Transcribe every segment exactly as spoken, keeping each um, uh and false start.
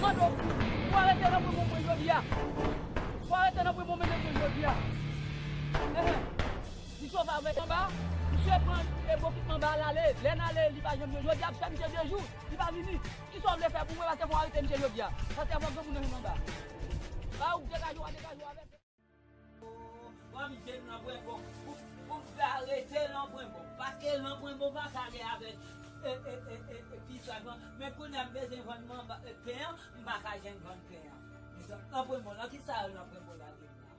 Mando, ou arete nan pwen mwen jodi a. Ou arete nan pwen mwen jodi a. Enhen. Li sove avèk anba, misye pran e bokit anba l ale. Lè n ale, li pa janm jwenn. Jodi a, ap fè misye de jou, li pa vini. Kisa w vle fè pou mwen, paske fò w arete misye jodi a. Paske fò granmoun nan jwenn anba. Ba ou degaje w, a degaje w avèk. W ap jwenn Lanbrenbon. Pou, pou m ka rete Lanbrenbon. Paske Lanbrenbon pa ka ale avèk, e, e, e, e, e, ti sa non. Men kounye a m bezwen vann manba, e, pen an, m pa ka jwenn vann pen an. Mezanmi, Lanbrenbon, nan kisa Lanbrenbon lage m la?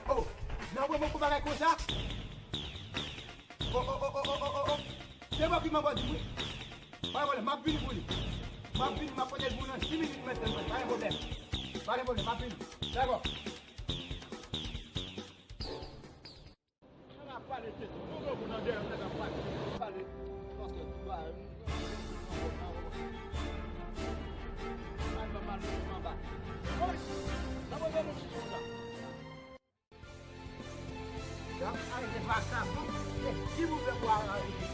Oh, nan mwen, mwen, pou bagay konsa. Oh, oh, oh, oh, oh, oh, oh. Se mwen ki manbo di wi. Pa gen pwoblèm, m ap vini pou li. M ap vini, m ap pote l pou li nan dis minit, mèt, pa gen pwoblèm. Pa gen pwoblèm, m ap vini. Dakò. Nèg ap pale tete. Yon granmoun nan dèyè, nèg ap pale. Pale. Pastè, ba, al ba mal anba. Oy! Sa mwen granmoun sou sa. Jan arete pa sa, bon. E si pou fè pou arete.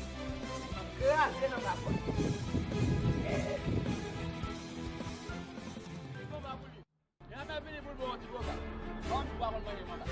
Kraze nan kapòt. Li konba pou li. Jamè vini pou l ba w ti boka. Bon, ou pa konn manje manba.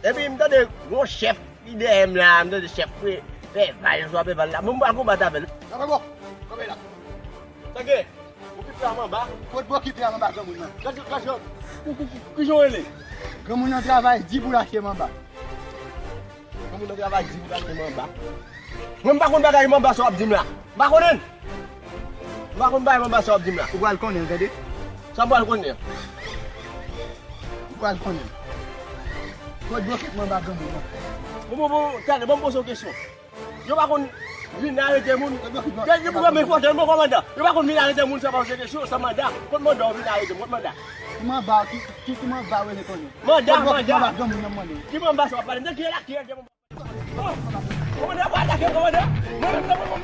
Epi m tande yon chèf ki dèyè m la, m tande chèf fè val, sou ap fè val la. Mwen m pral konbat avè l. Nan fè bon. Kanpe la. Sa gen? Bokit la manba. Kot bokit la manba granmoun nan? Gade, gade, ki jan w rele? Granmoun nan travay di pou l achte manba. Granmoun nan travay di pou l achte manba. Mwen m pa konn bagay manba sa w ap di m la. M pa konnen. M pa konn bagay manba sa w ap di m la. Ou pral konnen, tande. Sa m pral konnen. Ou pral konnen. Kot bokit manba granmoun nan? Bon, bon, bon, tande, ban m poze w kesyon. Yo pa konn vin arete moun. Yo, yo pou mwen fòtèl, mwen kòmandan. Yo pa konn vin arete moun san pa poze kesyon, san manda. Kot manda w vin arete m? Kot manda? Ki manba, ki, ki, ki manba w rele konnen? Manda, manda. Ki manba sa w ap pale? M te kiyè la, kiyè de manba. Oh, kòmandan, w atake m, kòmandan. Mwen menm, mwen menm,